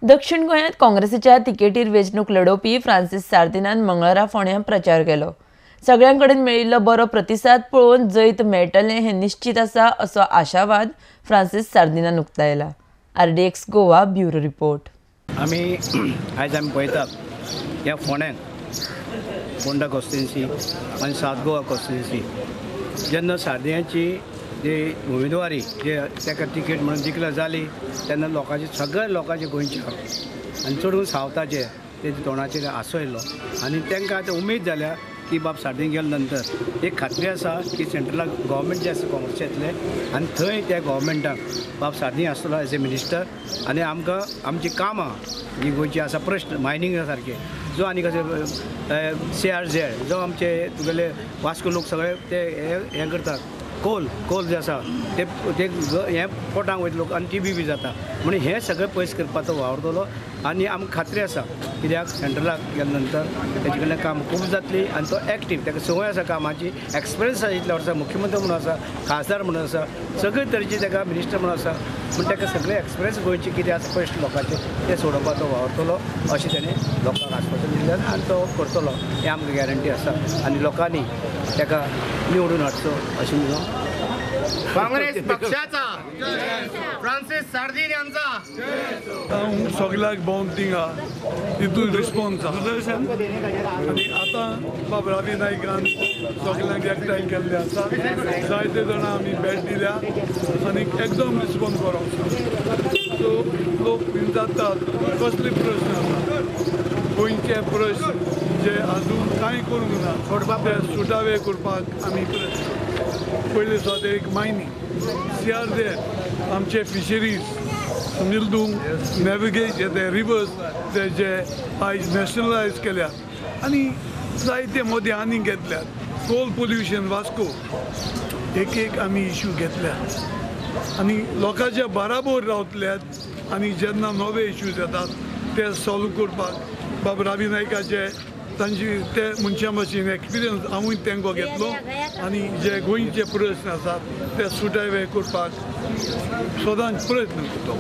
दक्षिण गोंयांत काँग्रेसीच्या तिकेटीर वेंचणूक लढोवपी फ्रांसीस सार्दिनान मंगळारा फोंड्यां प्रचार केलो. सगळ्यां कडेन मेळिल्लो बरो प्रतिसाद पळोवन जैत मेळटलें हें निश्चीत आसा असो आशावाद फ्रांसीस सार्दिनान उक्तायला. RDX Goa bureau report. आमी आयज आमी पळयतात ह्या फोंड्यांत फोंडा कॉन्स्टिट्युएन्सी आनी साउथ गोवा कॉन्स्टिट्युएन्सी जेन्ना सार्दिनाची जी उमेदवारी जे ताका तिकेट म्हणून डिक्लेर जाली तेन्ना लोकांचे सगळ्या लोकांचे गोंयच्या आनी चड करून सावथाचे ते तोंडाचेर आसो येयलो आनी तांकां आतां उमेद जाल्या की बाब सार्दीन गेल्या नंतर एक खात्री आसा की सेंट्रलाक गव्हर्मेंट जें आसा काँग्रेस येतलें आनी थंय त्या गव्हर्मेंटाक बाब सार्दीन आसतलो एज ए मिनिस्टर आनी आमकां आमची कामां जी गोंयची आसा प्रश्न मायनिंगा सारके जो आनी कशें CRZ जो आमचे तुगेले वास्को लोक सगळे ते हें करतात कोल कोल जे आसा ते हें पोटांक वयता लोक आनी टीबी बी जाता म्हणून हें सगळें पयस करपाचो वावरतलो आनी आमकां खात्री आसा कित्याक सेंट्रलाक गेल्या नंतर तेजे कडल्यान काम खूब जातली आनी तो एक्टीव ताका संवय आसा कामाची एक्सपिरियन्स आसा इतल्या वर्सां मुख्यमंत्री म्हणून आसा खासदार म्हणून आसा सगळे तरेचे ताका मिनिस्टर म्हणून आसा पूण ताका सगळे एक्सपिरियन्स गोंयचे कितें आसा प्रश्न लोकांचे ते सोडोवपाचो वावरतलो अशें तेणें लोकांक आस्वासन दिलें आनी तो करतलो हें आमकां गॅरंटी आसा आनी लोकांनी ताका निवडून हाडचो अशें म्हणून काँग्रेस पक्षाचा फ्रांसीस सार्दीन यांचा हांव सगळ्याक भोंवन थिंगा तितून रिस्पॉन्स आसा आनी आतां बाब रवी नायकान सगळ्यांक एकठांय केल्ले आसा जायते जाणां आमी भेट दिल्या आनी एकदम रिस्पॉन्स बरो आसा. सो लोक विचारतात कसले प्रश्न आसा गोंयचे प्रश्न जे आजून कांय करूंक ना ते सुटावे करपाक आमी प्रयत्न करता. पयले सुवातेर एक मायनींग CRZ आमचे फिशरीज समजून तूं नॅविगेट ते रिवर्स ते जे आयज नॅशनलायज केल्यात आनी जायते मोदी आनीक घेतल्यात कोल पोल्युशन वास्को एक एक आमी इशू घेतल्यात आनी लोकांच्या बराबर रावतल्यात आनी जेन्ना नवे इश्यूज येतात ते सॉल्व करपाक बाब रवी नायकाचे तांची ते मनशां भाशेन एक्सपिरियन्स हांवूय तांकां घेतलो आनी जे गोंयचे प्रश्न आसात ते सुटावे करपाक सदांच प्रयत्न करतलो.